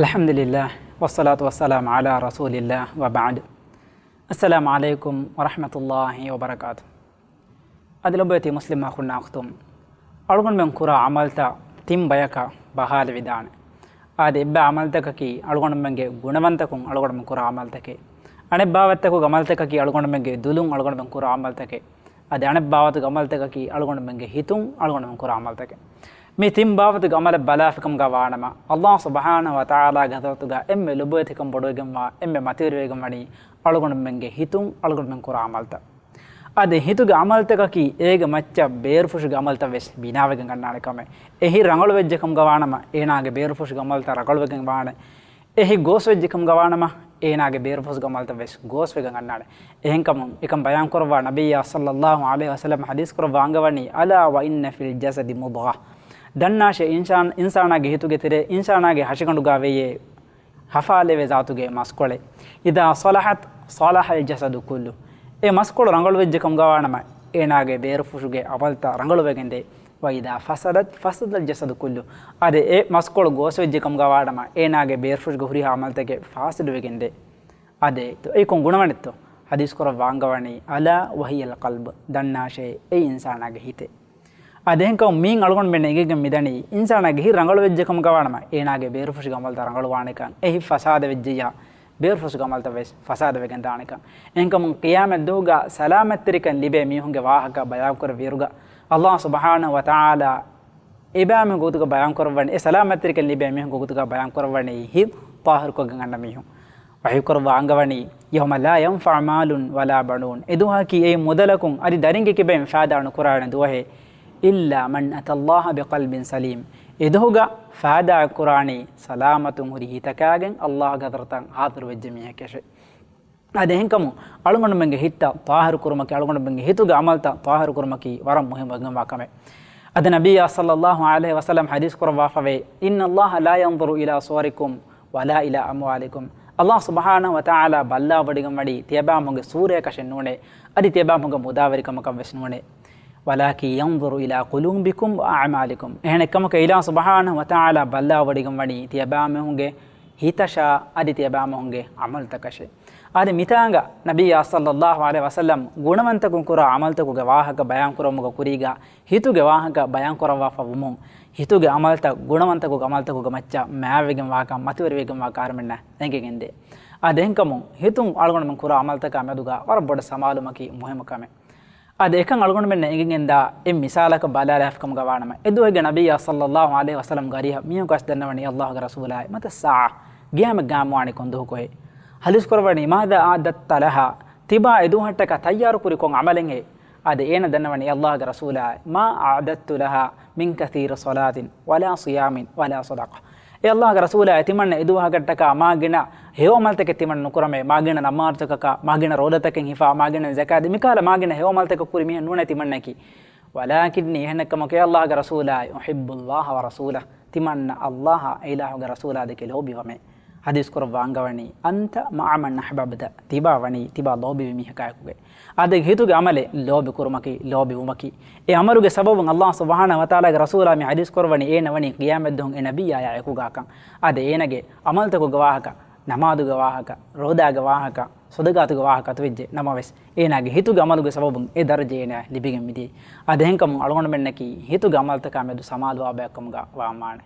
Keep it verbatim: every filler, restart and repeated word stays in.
الحمد لله، والصلاة والسلام على رسول الله، وبعد. السلام عليكم ورحمة الله وبركاته. އަދި ލޮބުވެތި މުސްލިމް އަޚުންނާ އުޚްތުން، އަޅުގަނޑުމެން ކުރާ ޢަމަލްތައް ތިން ބަޔަކަށް ބަހާލެވިދާނެ. އާދެ، އެއްބައި ޢަމަލްތަކަކީ އަޅުގަނޑުމެންގެ ގުނަވަންތަކުން އަޅުގަނޑުމެން ކުރާ ޢަމަލްތަކެއް. އަނެއްބާވަތްތަކުގެ ޢަމަލްތަކަކީ އަޅުގަނޑުމެންގެ ދުލުން އަޅުގަނޑުމެން ކުރާ ޢަމަލްތަކެއް. އަދި އަނެއްބާވަތުގެ ޢަމަލްތަކަކީ އަޅުގަނޑުމެންގެ ހިތުން އަޅުގަނޑުމެން ކުރާ ޢަމަލްތަކެއް. މި ތިން ބާވަތުގެ ޢަމަލެއް ބަލާފިކަމުގަ ވާނަމަ، ﷲ ސުބްޙާނަހޫ ވަތަޢާލާގެ ޙަޟްރަތުގަ އެންމެ ލޮބުވެތިކަން ބޮޑުވެގެންވާ، އެންމެ މަތިވެރިވެގެން ވަނީ އަޅުގަނޑުމެންގެ ހިތުން އަޅުގަނޑުމެން ކުރާ ޢަމަލްތައް. އަދި ހިތުގެ ޢަމަލްތަކަކީ އޭގެ މައްޗަށް ބޭރުފުށުގެ ޢަމަލްތައް ވެސް ބިނާވެގެން ގަންނާނެ ކަމެއް. އެ ހިތް ރަނގަޅުވެއްޖެ ކަމުގަ ވާނަމަ، އޭނާގެ ބޭރުފުށުގެ ޢަމަލްތައް ރަނގަޅުވެގެން ވާނެ. އެ ހިތް ގޯސްވެއްޖެ ކަމުގަ ވާނަމަ، އޭނާގެ ބޭރުފުށުގެ ޢަމަލްތައް ވެސް ގޯސްވެގެން ގަންނާނެ. އެހެންކަމުން، އެކަން ބަޔާންކުރައްވާ ނަބިއްޔާ ޞައްލައްލާހު ޢަލައިހި ވަސައްލަމަ ޙަދީޘް ކުރައްވާ އަންގަވަނީ، "ألا وإن في الجسد مضغة." ދަންނާށޭ، އިންސާން، އިންސާނާގެ ހިތުގެ ތެރޭ، އިންސާނާގެ ހަށިގަނޑުގަ ވެޔޭ ހަފާލެވޭ ޒާތުގެ މަސްކޮޅެއް. "إذا صلحت صلح الجسد كله." އެ މަސްކޮޅު ރަނގަޅުވެއްޖެ ކަމުގަ ވާނަމަ، އޭނާގެ ބޭރުފުށުގެ ޢަމަލްތައް ރަނގަޅުވެގެންދޭ. "وإذا فسدت فسد الجسد كله." އަދި އެ މަސްކޮޅު ގޯސްވެއްޖެ ކަމުގަ ވާނަމަ، އޭނާގެ ބޭރުފުށުގެ ހުރިހާ ޢަމަލްތަކެއް ފާސިދުވެގެންދޭ. އާދެ، އެއީ ކޮން ގުނަވަނެއްތޯ؟ ޙަދީޘް ކުރައްވާ އަންގަވަނީ، "ألا وهي القلب." ދަންނާށޭ، އެއީ އިންސާނާގެ ހިތެއް. އާދެ، އެހެންކަމުން މިއިން އަޅުގަނޑުމެންނަށް އެނގިގެން މިދަނީ، އިންސާނާގެ ހިތް ރަނގަޅުވެއްޖެ ކަމުގަ ވާނަމަ، އޭނާގެ ބޭރުފުށުގެ ޢަމަލްތައް ރަނގަޅުވާނެކަން، އެ ހިތް ފަސާދަވެއްޖެޔާ، ބޭރުފުށުގެ ޢަމަލްތައް ވެސް ފަސާދަވެގެން ދާނެކަން. އެހެންކަމުން ޤިޔާމަތްދުވަހުގަ ސަލާމަތްތެރިކަން ލިބޭ މީހުންގެ ވާހަކަ ބަޔާންކުރެއްވިއިރުގަ، ﷲ ސުބްޙާނަހޫ ވަތަޢާލާ އެބައިމީހުންގެ ގޮތުގަ ބަޔާންކުރައްވަނީ، އެ ސަލާމަތްތެރިކަން ލިބޭ މީހުންގެ ގޮތުގަ ބަޔާންކުރައްވަނީ ހިތް ޠާހިރުކޮށްގެން އަންނަ މީހުން. ވަޙީކުރައްވާ އަންގަވަނީ، "يوم لا ينفع مال ولا بنون." އެދުވަހަކީ އެއީ މުދަލަކުން އަދި ދަރިންގެ ކިބައިން ފައިދާ ނުކުރާނެ ދުވަހެއް. "إلا من أتى الله بقلب سليم." އެދުވަހުގަ ފައިދާ ކުރާނީ ސަލާމަތުން ހުރި ހިތަކާގެން ﷲގެ ޙަޟްރަތަށް ޙާޟިރުވެއްޖެ މީހަކަށޭ. އާދެ، އެހެންކަމުން އަޅުގަނޑުމެންގެ ހިތްތައް ޠާހިރު ކުރުމަކީ، އަޅުގަނޑުމެންގެ ހިތުގެ ޢަމަލްތައް ޠާހިރު ކުރުމަކީ ވަރަށް މުހިއްމުވެގެންވާ ކަމެއް. އަދި ނަބިއްޔާ ޞައްލައްލާހު ޢަލައިހި ވަސައްލަމަ ޙަދީޘް ކުރައްވާފަވޭ، "إن الله لا ينظر إلى صوركم ولا إلى أموالكم." ﷲ ސުބްޙާނަހޫ ވަތަޢާލާ ބައްލަވަޑައިގަންނަވަނީ ތިޔަބައިމީހުންގެ ޞޫރަޔަކަށެއް ނޫނޭ، އަދި ތިޔަބައިމީހުންގެ މުދާވެރިކަމަކަށް ވެސް ނޫނޭ. "ولكن ينظر إلى قلوبكم وأعمالكم." އެހެނެއްކަމަކަށް ﷲ ސުބްޙާނަހޫ ވަތަޢާލާ ބައްލަވަޑައިގަންނަވަނީ ތިޔަބައިމީހުންގެ ހިތަށާ، އަދި ތިޔަބައިމީހުންގެ ޢަމަލުތަކަށޭ. އަދި މިތާނގަ ނަބިއްޔާ ޞައްލައްލާހު ޢަލައިހި ވަސައްލަމަ ގުނަވަންތަކުން ކުރާ ޢަމަލުތަކުގެ ވާހަކަ ބަޔާންކުރުމުގެ ކުރީގަ ހިތުގެ ވާހަކަ ބަޔާންކުރައްވާފަ ވުމުން، ހިތުގެ ޢަމަލުތައް ގުނަވަންތަކުގެ ޢަމަލުތަކުގެ މައްޗަށް މާތްވެގެންވާކަން މަތިވެރިވެގެންވާ ކަހަލަ އަހަރުމެންނަށް އެނގިގެންދޭ. އާދެ، އެހެންކަމުން ހިތުން އަޅުގަނޑުމެން ކުރާ ޢަމަލުތަކާ މެދުގަ ވަރަށް ބޮޑަށް ސަމާލުވުމަކީ މުހިއްމު ކަމެއް. އާދެ، އެކަން އަޅުގަނޑުމެންނަށް އެނގިގެންދާ އެއް މިސާލަކަށް ބަލާލާފިކަމުގަ ވާނަމަ، އެދުވަހުގެ ނަބިއްޔާ ޞައްލައްލާހު ޢަލައިހި ވަސައްލަމަގެ އަރިހަށް މީހަކަސް ދަންނަވަނީ ﷲގެ ރަސޫލާއޭ، "متى الساعة؟" ޤިޔާމަތް ގާއިމްވާނީ ކޮންދުވަހަކުހޭ؟ ޙަދީޘް ކުރައްވަނީ، "ماذا أعددت لها؟" ތިބާ އެދުވަހަށްޓަކާ ތައްޔާރުކުރީ ކޮން ޢަމަލެއްހޭ؟ އާދެ، އޭނަ ދަންނަވަނީ ﷲގެ ރަސޫލާއޭ، "ما أعددت لها من كثير صلاة ولا صيام ولا صدقة." އޭ ﷲގެ ރަސޫލާއޭ، ތިމަންނަ އެދުވަހަށްޓަކާ މާ ގިނަ ހެޔޮ ޢަމަލުތަކެއް ތިމަން ނުކުރަމޭ، މާ ގިނަ ނަމާދުތަކަކާ، މާ ގިނަ ރޯދަތަކެއް ހިފާ، މާ ގިނަ ޒަކާތް، މިކަހަލަ މާ ގިނަ ހެޔޮ ޢަމަލުތަކެއް ކުރި މީހެއް ނޫނޭ ތިމަންނައަކީ. ވަލާކިން އެހެނެއްކަމަކު، އޭ ﷲގެ ރަސޫލާއޭ، "أحب الله ورسوله." ތިމަންނަ ﷲއާ އެ އިލާހުގެ ރަސޫލާ ދެކެ ލޯބިވަމޭ. ޙަދީޘް ކުރައްވާ އަންގަވަނީ، "أنت مع من أحببت." ތިބާ ވަނީ ތިބާ ލޯބިވި މީހަކާއެކުގައި. އާދެ، ހިތުގެ ޢަމަލެއް ލޯބިކުރުމަކީ، ލޯބިވުމަކީ. އެ ޢަމަލުގެ ސަބަބުން ﷲ ސުބްޙާނަހޫ ވަތަޢާލާގެ ރަސޫލާ މި ޙަދީޘް ކުރައްވަނީ އޭނަ ވަނީ ޤިޔާމަތްދުވަހު އެ ނަބިއްޔާއާ އެކުގާކަން. އާދެ، އޭނަގެ ޢަމަލުތަކުގެ ވާހަކަ، ނަމާދުގެ ވާހަކަ، ރޯދާގެ ވާހަކަ، ޞަދަޤާތުގެ ވާހަކަ އަތުވެއްޖެ ނަމަވެސް، އޭނާގެ ހިތުގެ ޢަމަލުގެ ސަބަބުން އެ ދަރަޖަ އޭނާއަށް ލިބިގެން މިދިޔައީ. އާދެ، އެހެންކަމުން އަޅުގަނޑުމެންނަކީ ހިތުގެ ޢަމަލުތަކާ މެދު ސަމާލުވާ ބަޔަކުކަމުގަ ވާންވާނެ.